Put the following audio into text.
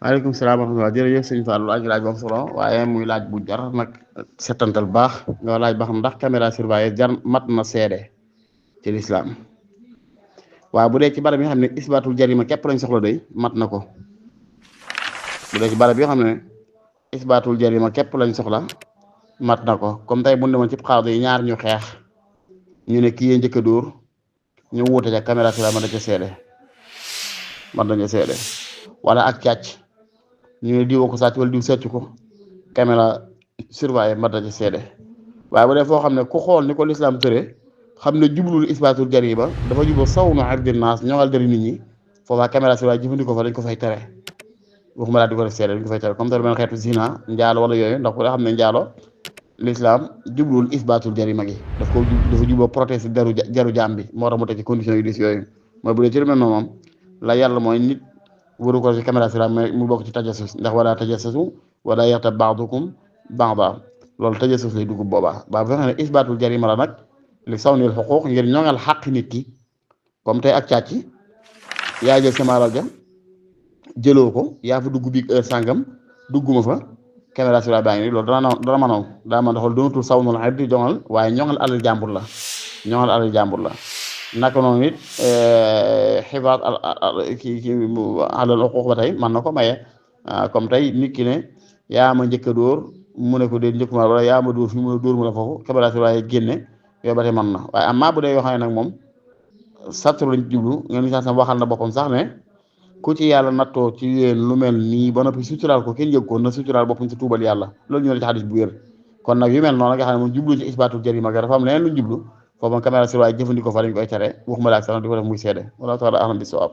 waaleykum salaam wa rahmatulah jërëjëf sëñ Fallou laaj bu am solo waaye muy laaj bu jar nag setantal baax nga laaj ba xam ndax caméra surveillance jar mat na seede ci lislaam waaw bu dee ci barab yi nga xam ne isbaatul jarima képp lañ soxla doy mat na ko. bu dee ci barab yi nga xam ne isbaatul jarima képp lañ soxla mat na ko comme tey bu ñu demoon ci xaado yi ñaar ñu xeex ñu ne kii yee njëkk a dóor ñu wuute ca caméra surveillance mën na ca seede mën nañu seede wala ak càcc ñu ne diw ko sàcc wala diw sàcc ko caméra surveillance mën na ca seede waaye bu dee foo xam ne ku xool ni ko lislaam tëre xam ne jublul isbaatul jarima dafa jublu saw nu ardin naas ñoŋal dëri nit ñi foofaa caméra surveillance jëfandikoo fa dañ ko fay tere waxuma laa di ko def seede dañ ko fay tere comme te benn xeetu zina njaalo wala yooyu ndax ku xam ne njaalo l'islam jubluwul isbaatul jarima gi dafa jubloo protéger jaru jaam bi moo tax mu teg ci condition yu dis yooyu mooy bu dee ci lu mel noonu moom la yàlla mooy nit waru ko ci caméra sira mu bokk ci tajassus ndax wala tajassasu wala yaxtab ba'dukum ba'da loolu tajassus lay dugg boobaa ba bu fekkee ne isbaatul jarima la nag li sawnil xuquuq ngir ñoŋal xaq nit ki comme tey ak càcc yaa jël sama alal ja jëloo ko yaa fa dugg biig heure sàngam dugguma fa caméra surveillance baa ngi nii loolu dana mën daa mën a xool doonatul saw noonu xarit di joŋal waaye ñoŋal alal jàmbur la naka noonu it xibaar ki alal xuquuq ba tey mën na ko maye comme tey nit ki ne yaa ma njëkk a dóor mu ne ko dee njëkk ma wala yaa ma dóor fi mu ne dóor mu la foofu caméra surveillance génne yooyu ba tey mën na waaye amaa bu dee yoo xam ne nag moom satru lañ jublu ngeen gis sam waxal na boppam sax ne ku ci yàlla nattoo ci yéen lu mel nii ba noppi suturaal ko kenn yëg ko na suturaal boppam ci tuubal yàlla loolu ñëw na ci xadis bu wér kon nag yu mel noonu nga xam ne moom jublu ci isbaatul jarima ga dafa am leneen luñ jublu foofu caméra surveillance jëfandikoo fa dañ koy tere waxuma la ak sax di ko def muy seede wala taala ahlam bi sawaab